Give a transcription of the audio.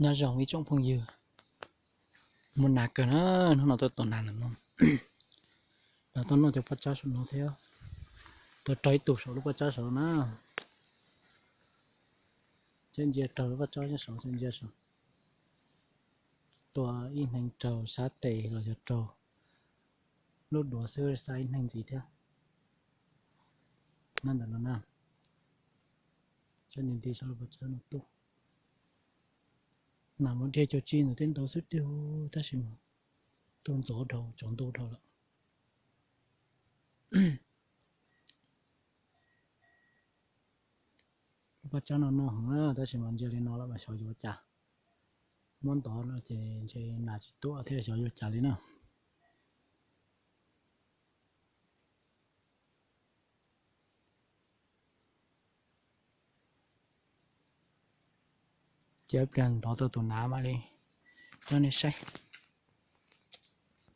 Nyob zoo ib tsoom phooj ywg, muaj nas kawg na, hnub no tuaj tua nas ntawm no. Los tuaj noj cov pob tsab saum no thiab. Tuaj raug ib tug saum lub pob tsab saud na. Cov ntsia raug lub pob tsab saud, cov ntsia saud. Tua ib hneev raug sab tes los yog raug lub duav xwb, xa ib hneev ntxiv thiab. Nyob ntawm no na, cov nti nti saum lub pob tsab no tuaj. Nas mus dhia caug tsib ntawm tej ntau xwb tiag, tab sis mas tuaj ntxov dhau, tsaus ntuj dhau lawm. Lub pob tsab no noj heev na, tab sis mas ntsia li no lawm mas xyov yuav cas. Muab ntov no ces ntshe nas tsis tuaj thiab, xyov yuav cas li na. Ces ib pliag ntov tau tus nas mam li coj nej saib.